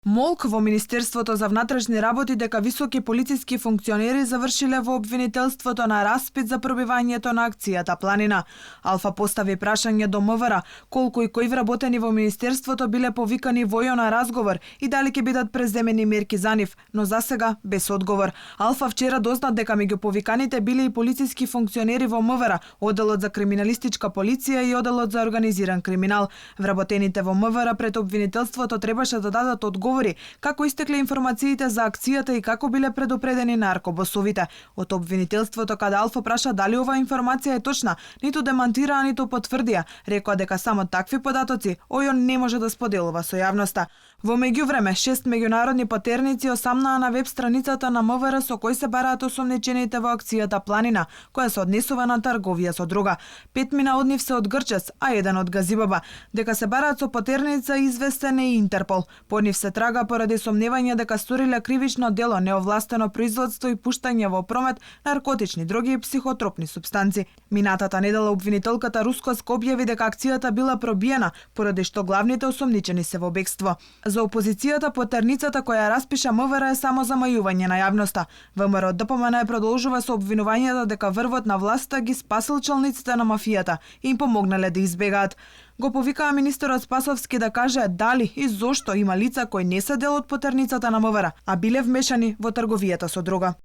Молк во Министерството за внатрешни работи дека високи полициски функционери завршиле во обвинителството на распит за пробивањето на акцијата Планина. Алфа постави прашање до МВР колку и кои вработени во Министерството биле повикани во на разговор и дали ќе бидат преземени мерки за нив, но засега без одговор. Алфа вчера дозна дека меѓу повиканите биле и полициски функционери во МВР, Оделот за криминалистичка полиција и Оделот за организиран криминал. Вработените во МВР пред обвинителството требаше да дадат одговор како истекле информациите за акцијата и како биле предупредени наркобосовите. Од обвинителството каде Алфа праша дали оваа информација е точна, ниту демантираа, ниту потврдија, рекоа дека само такви податоци ОЈО не може да споделува со јавноста. Во меѓувреме, 6 меѓународни потерници осамнаа на веб страницата на МВР со кои се бараат осомничените во акцијата Планина, која се однесува на трговија со дрога. 5 мина од нив се од Грчес, а еден од Газибаба. Дека се бараат со потерница известен е и Интерпол. По нив се трага поради сомневање дека сториле кривично дело неовластено производство и пуштање во промет наркотични дроги и психотропни супстанци. Минатата недела обвинителката Рускоска објави дека акцијата била пробиена, поради што главните осомничени се во бегство. За опозицијата потерницата која распиша МВР е само замајување на јавноста. ВМРО ДПМН продолжува со обвинувањето дека врвот на власта ги спасил челниците на мафијата и им помогнале да избегаат. Го повикаа министерот Спасовски да каже дали и зошто има лица кои не се дел од потерницата на МВР, а биле вмешани во трговијата со дрога.